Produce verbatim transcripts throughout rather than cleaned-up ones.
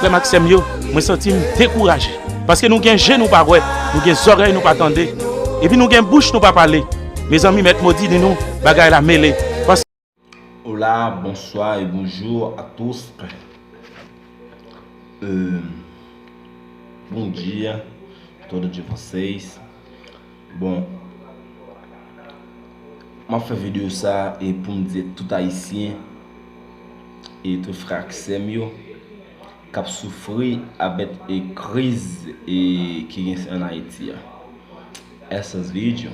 Ak sè m yo, mwen santi m dekouraje. Paske nou gen je nou pa wè, nou gen zòrèy nou pa tande, epi nou gen bouch nou pa pale. Mezanmi, Mèt Modi di nou, bagay la mele. Paske Olá, bonsoir e bonjour a tous. Euh, bom dia a todos de vocês. Bon, m ap fè videyo sa e pou m di tout Ayisyen e tout frè ak sè m yo k ap soufri avèk e kriz e ki gen ann Ayiti a. Essas vídeo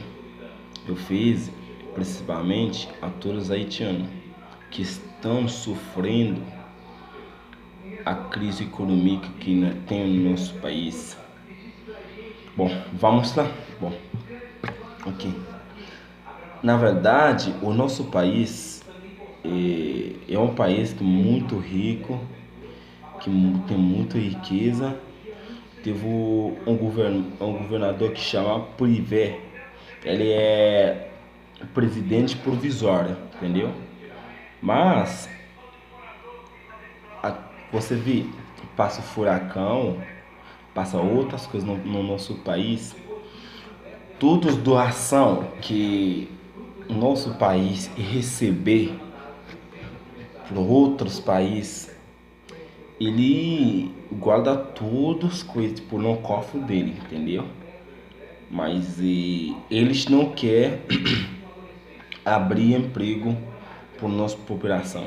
eu fiz principalmente a todos os haitianos que estão sofrendo a crise econômica que tem no nosso país. Bom, vamos lá. Bom, ok. Na verdade, o nosso país é, é um país que muito rico, que mu- tem muita riqueza. Teve um, govern, um governador que chama Privé. Ele é presidente provisório, entendeu? Mas a, você vê, passa furacão, passa outras coisas no, no nosso país. Todas doação que nosso país receber por outros países, ele guarda todas as coisas tipo no cofre dele, entendeu? Mas e, eles não quer abrir emprego para nossa população.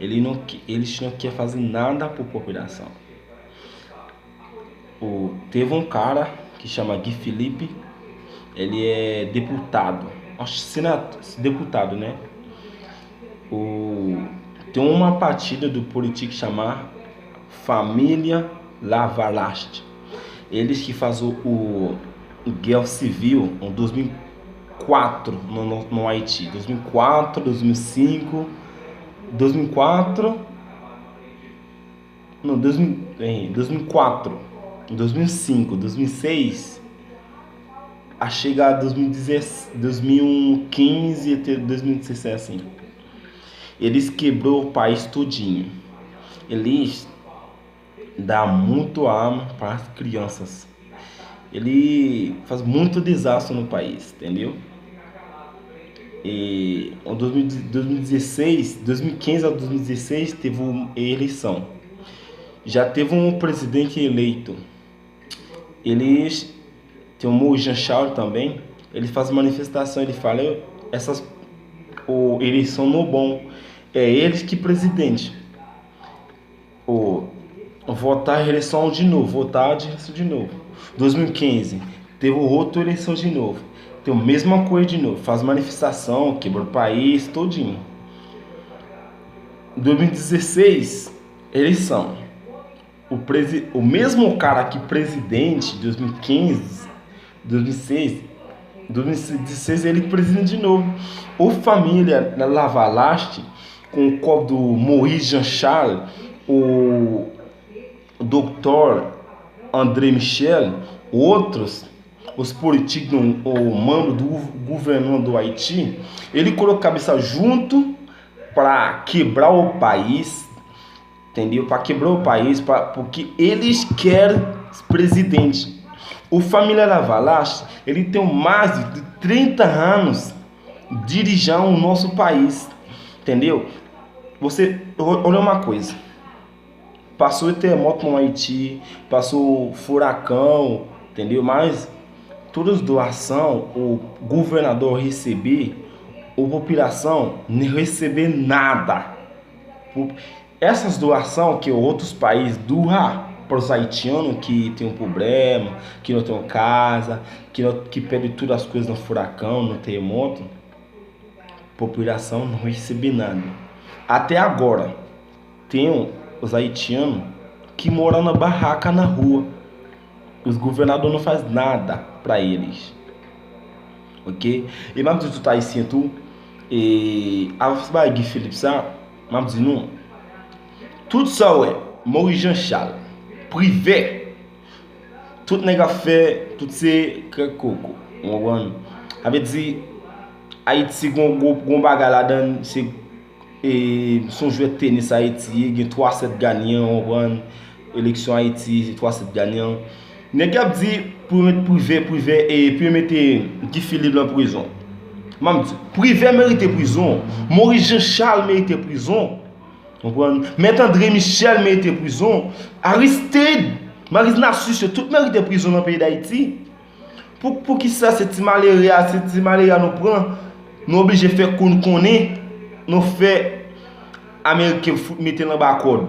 Ele não, que- eles não quer fazer nada para a população. O, teve um cara que chama Guy Philippe, ele é deputado, acho que senat, deputado, né? O, tem uma partida do político chamar Família Lavalas. Eles que fazem o, o guerra civil em dois mil e quatro no, no, no Haiti. Dois mil e quatro, dois mil e cinco, dois mil e quatro, não, dois mil, em dois mil e quatro, dois mil e cinco, dois mil e seis, a chegar dois mil e dez, dois mil e quinze até dois mil e dezasseis, assim. Eles quebrou o país todinho. Eles dá muito arma para as crianças. Ele faz muito desastre no país, entendeu? E em dois mil, dois mil e dezasseis, dois mil e quinze a dois mil e dezasseis, teve uma eleição. Já teve um presidente eleito. Eles tem o Moïse Jean Charles também. Ele faz manifestação, ele fala, essas o, eleição não bom. É eles que presidente. O, votar eleição de novo, votar de, de novo. Dois mil e quinze, teve outra eleição de novo. Tem a mesma coisa de novo. Faz manifestação, quebra o país todinho. Dois mil e dezasseis, eleição. O, presi, o mesmo cara que presidente de dois mil e quinze, dois mil e seis, dois mil e dezasseis ele presidente de novo. O família Lavalas, com o corpo do Moïse Jean Charles, o doutor André Michel, outros, os políticos, o mando do governo do Haiti, ele colocou a cabeça junto para quebrar o país, entendeu? Para quebrar o país, pra, porque eles querem presidente. O família Lavalas, ele tem mais de trinta anos dirigindo o nosso país, entendeu? Você, olha uma coisa, passou terremoto no Haiti, passou furacão, entendeu? Mas todas doação o governador receber, a população não receber nada. Essas doação que outros países doa para os haitianos que tem um problema, que não tem uma casa, que, não, que perde todas as coisas no furacão, no terremoto, população não recebe nada. Até agora, tem os haitianos que moram na barraca na rua. Os governador não faz nada para eles. Ok? E m ap di tout ayisyen tou, e avans bagay Guy Philippe sa, m ap di nou, tout sa w wè, Maurice Jean Charles, Privè, tout nèg ap fè, tout se krèk koko. Ou konprann? Sa vle di, Ayiti gon, gon, gon bagay ladan, se, e, se yon jwèt tenis Ayiti ye, gen twa sèt ganyan, ou konprann? Eleksyon Ayiti, twa sèt gagnant. Nèg y ap di pou yo met Privè, Privè, e pou yo mete Guy Philippe nan prizon. M ap di, Privè merite prizon. Maurice Jean Charles merite prizon. Konprann? Mèt André Michel merite prizon. Aristide, Maurice Narcisse, yo tout merite prizon nan peyi Dayiti. Pou, poukisa se ti malere a, se ti malere a nou pran, nou oblije fè kou n konnen, nou fè Ameriken fout mete l anba kòd.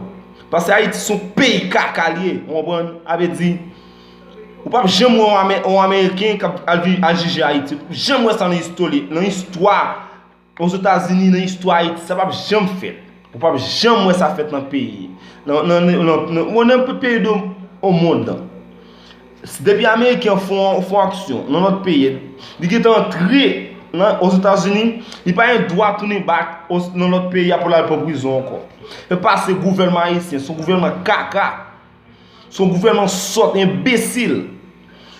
Paske Ayiti se yon peyi kaka l ye, ou konprann? A vle di, ou p ap janm wè yon Ame-, yon Ameriken k ap al vi-, al jije Ayiti. Ou p janm wè sa nan istwa, nan istwa Ozetazini, nan istwa Ayiti, sa p ap janm fèt. Ou p ap janm wè sa fèt nan peyi. Nan, nan, nan, nan, nan, nan nenpòt peyi de o mond lan. Depi Ameriken an fè yon, fè yon aksyon nan lòt peyi, li gentan antre nan, Ozetazini, li pa gen dwa tounen back os-, nan lòt peyi a pou l al pran prizon ankò. E pa se gouvènman ayisyen, se yon gouvènman kaka. Se yon gouvènman sòt, enbesil.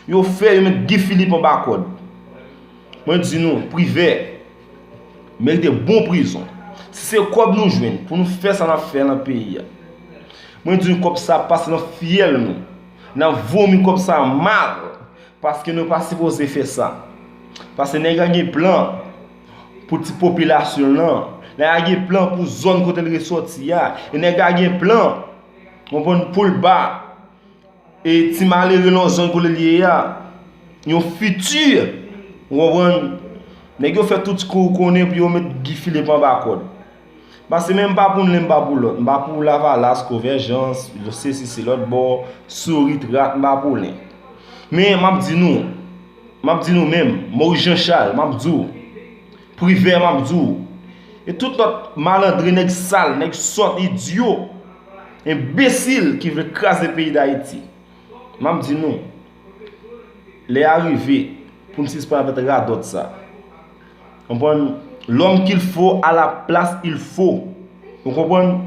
Yo fè, yo met Guy Philippe anba kòd. Mwen di nou, Privè merite bon prizon. Si se kòb nou jwenn pou nou fè sa n ap fè nan peyi a, mwen di nou, kòb sa ap pase nan fyèl nou. N ap vomi kòb sa mal, paske nou pa sipoze fè sa. Paske nèg la gen plan pou ti popilasyon l lan. Nèg la gen plan pou zòn kote l resòti a. E nèg la gen plan, konprann, pou l ba e ti malere nan zòn kote l ye a yon fiti, ou konprann? Nèg yo fè tout kou konnen pou yo met Guy Philippe anba kòd. Paske men m pa pou len, m pa pou lòt. M pa pou Lavalas, Konvèjans, sesi, se lòt bò, sourit, rat, m pa pou len. Men m ap di nou, m ap di nou menm, Maurice Jean Charles, m ap di w, Privè, m ap di w. E tout lòt malandren, nèg sal, nèg sòt, idyo, enbesil ki vle kraze peyi Dayiti. M ap di nou, lè a rive pou n sispann avèk radòt sa. Konprann? L'homme qu'il faut à la place il faut. Ou konprann?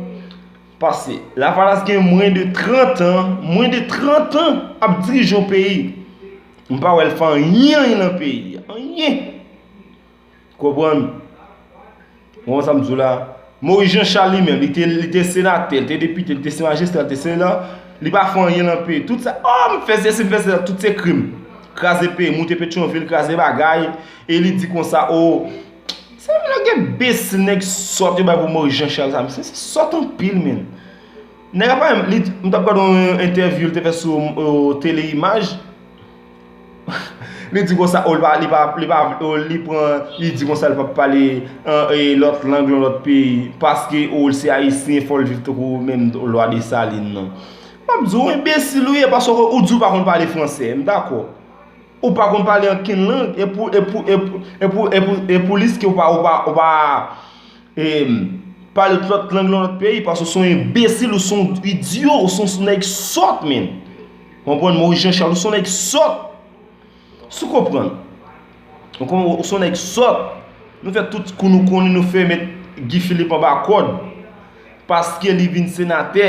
Paske Lavalas gen mwen de trant an, mwen de trant an ap dirije yon peyi. M pa wè l fè anyen, anyen nan peyi a. Anyen. Konprann? Ou konprann sa m di w la? Maurice Jean Charles li menm, li te, li te senatè, li te depite, li te se majistra, li te se la, li pa fè anyen nan peyi. Tout sa, oh, m fè sesi, m fè sela, tout se krim. Kraze peyi, moute Petyonvil, kraze bagay, e li di konsa, oh, se nèg enbesil, nèg sòt yo bay pou Maurice Jean Charles sa, mesye, se sòt anpil, men. Nèg la pa menm, li, m t ap gade yon entèvyou li te fè sou, euh, Tele Imaj. Li di konsa, oh, li pa, li pa, li pa, oh, li pran, li di konsa, li p ap pale, euh, e lòt lang nan lòt peyi, paske, oh, l se ayisyen, fò l viv tankou menm lwa Desalin nan. M ap di w, enbesil ou ye, paske ou di w pa konn pale fransè, m dakò. Ou pa konn pale ankenn lang, e pou, e pou, e pou, e pou, e pou, e pou li ke ou pa, ou pa, ou pa, e, pale lòt lang nan lòt peyi, paske w se yon enbesil, ou se yon idyo, ou se yon nèg sòt, menm. Konprann? Maurice Jean Charles, ou se yon nèg sòt. Si w konprann? Ou konprann, ou se yon nèg sòt. Nou fè tout kou nou konnen, nou fè met Guy Philippe anba kòd. Paske li vin senatè.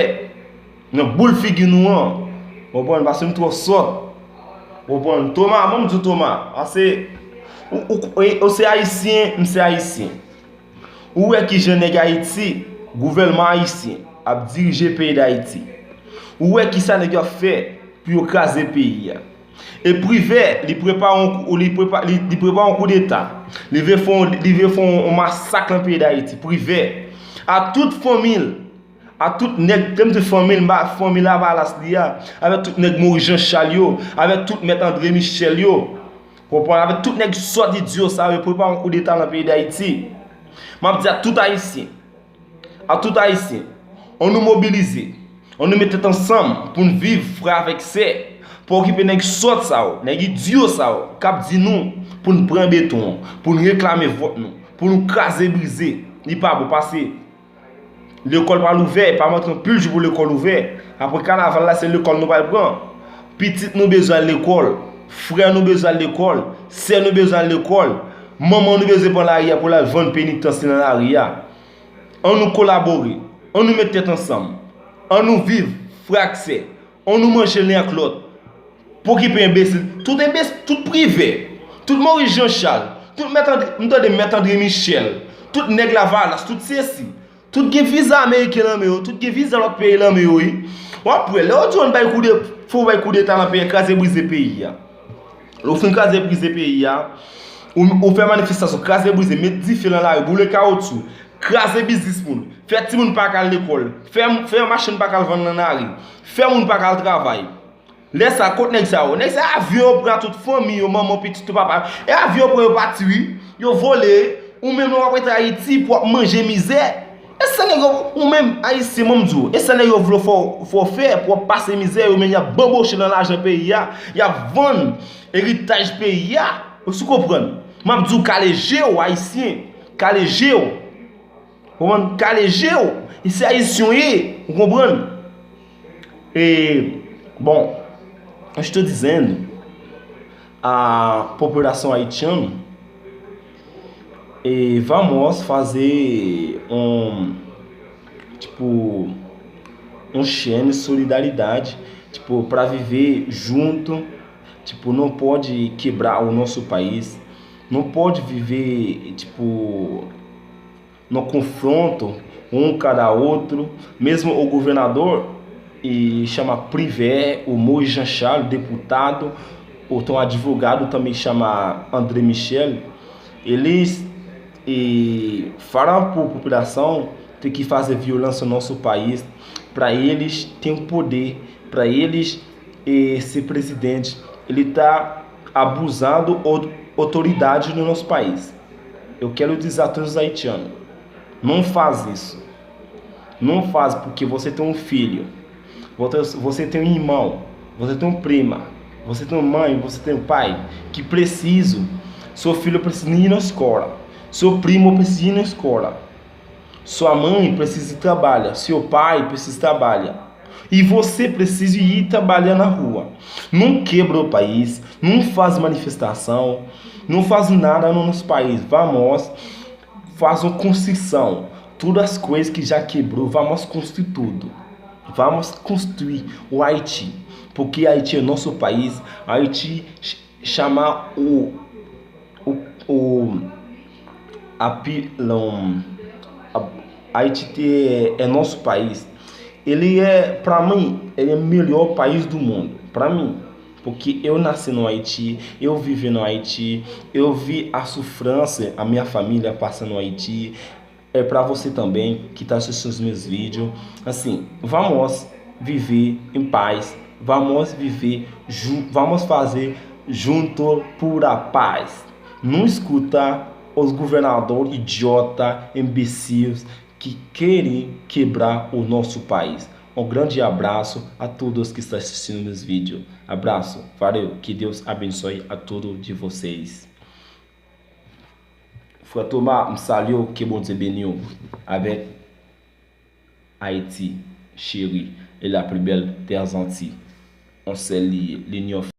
Nan boul figi nou an. Konprann? Paske nou twò sòt. Konprann? Toma, ban m di w Toma. Paske ou, ou, ou, ou se ayisyen, m se ayisyen. Ou wè kijan nèg Ayiti, gouvènman ayisyen, ap dirije peyi Dayiti. Ou wè kisa nèg yo ap fè pou yo kraze peyi a. E Privè, li prepare yon kou, li prepa-, li, li prepare yon koudeta. Li vle fè yon, li vle fè yon, yon masak nan peyi Dayiti. Privè, a tout fanmi l, a tout nèg, lè m di fanmi l, m pa fanmi Lavalas li a, avèk tout nèg Maurice Jean Charles yo, avèk tout mèt André Michel yo, konprann, avèk tout nèg sòt idyo sa yo, prepare yon koudeta nan peyi Dayiti. M ap di a tout ayisyen, a tout ayisyen, ann nou mobilize, ann nou met tèt ansanm pou n viv frè avèk sè, pa okipe nèg sòt sa yo, nèg idyo sa yo, k ap di nou pou n pran beton an, pou n reklame vòt nou, pou nou kraze brize. Li pa bon, paske lekòl pral ouvè, pa manke anpil jou pou lekòl ouvè. Apre kanaval la, se lekòl nou pral pran. Pitit nou bezwen al lekòl, frè nou bezwen al lekòl, sè nou bezwen al lekòl, manman nou bezwen pran lari a pou l al vann penitans li nan lari a. Ann nou kolabore, ann nou met tèt ansanm, ann nou viv, frè ak sè, ann nou manje len ak lòt. Pa okipe enbesil, tout enbesil, tout Privè, tout Maurice Jean Charles, tout mèt André, m tande mèt André Michel, tout nèg Lavalas, tout sesi, tout gen viza ameriken nan men yo, tout gen viza lòt peyi nan men yo, wi. W ap wè, lè yo di w ann bay koudeta, fò w bay koudeta nan peyi a, kraze brize peyi a. Lè w fin kraze brize peyi a, ou, ou fè manifestasyon, kraze brize, met dife nan lari, boule kawotchou, kraze biznis moun, fè timoun pa ka al lekòl, fè, fè machann pa ka al vann nan lari, fè moun pa ka al travay. Lè sa, kot nèg sa yo? Nèg sa yo, avyon yo pran tout fanmi yo, manman, pitit yo, papa yo. E avyon yo pran yo pati, wi. Yo vole, ou menm w ap rete Ayiti pou w ap manje mizè. E sa nèg yo, ou menm, Ayisyen, ban m di w, e sa nèg yo vle fè w, fè w fè pou w ap pase mizè, yo menm y ap banboche nan lajan peyi a, y ap vann eritaj peyi a. Ou si konprann? M ap di w kale je w, Ayisyen, kale je w. Konprann? Kale je w. E se Ayisyen w ye. Ou konprann? E, bom, eu estou dizendo à população haitiana, e vamos fazer um, tipo, um chene solidariedade, tipo, para viver junto, tipo, não pode quebrar o nosso país, não pode viver, tipo, no confronto um cada outro, mesmo o governador e chama Privé, o Moisés Jean Charles, deputado, ou tem um advogado também chama André Michel, eles e, fala para a população ter que fazer violência no nosso país, para eles terem poder, para eles e, ser presidente, ele está abusando autoridade no nosso país. Eu quero dizer a todos os haitianos, não faz isso. Não faz porque você tem um filho, você, você tem um irmão, você tem uma prima, você tem uma mãe, você tem um pai que preciso. Seu filho precisa ir na escola. Seu primo precisa ir na escola. Sua mãe precisa trabalhar. Seu pai precisa trabalhar. E você precisa ir trabalhar na rua. Não quebra o país, não faz manifestação, não faz nada no nosso país. Vamos, faz uma construção. Todas as coisas que já quebrou, vamos construir tudo. Vamos construir o Haiti. Porque Haiti é nosso país. Haiti chama o, o, o a, pi- não, a, Haiti é, é nosso país. Ele é, para mim, ele é o melhor país do mundo. Para mim. Porque eu nasci no Haiti, eu vivi no Haiti, eu vi a sofrência, a minha família passa no Haiti. É para você também que está assistindo os meus vídeos. Assim, vamos viver em paz, vamos viver, ju- vamos fazer junto por a paz. Não escuta os governadores idiota, imbecil que querem quebrar o nosso país. Um grande abraço a todos que estão assistindo meus vídeos. Abraço, valeu, que Deus abençoe a todos de vocês. Frè Toma, m salye w, ke Bondye beni w avèk Ayiti cheri e la pli bèl tè Zanti. On sèl li ye, linyon.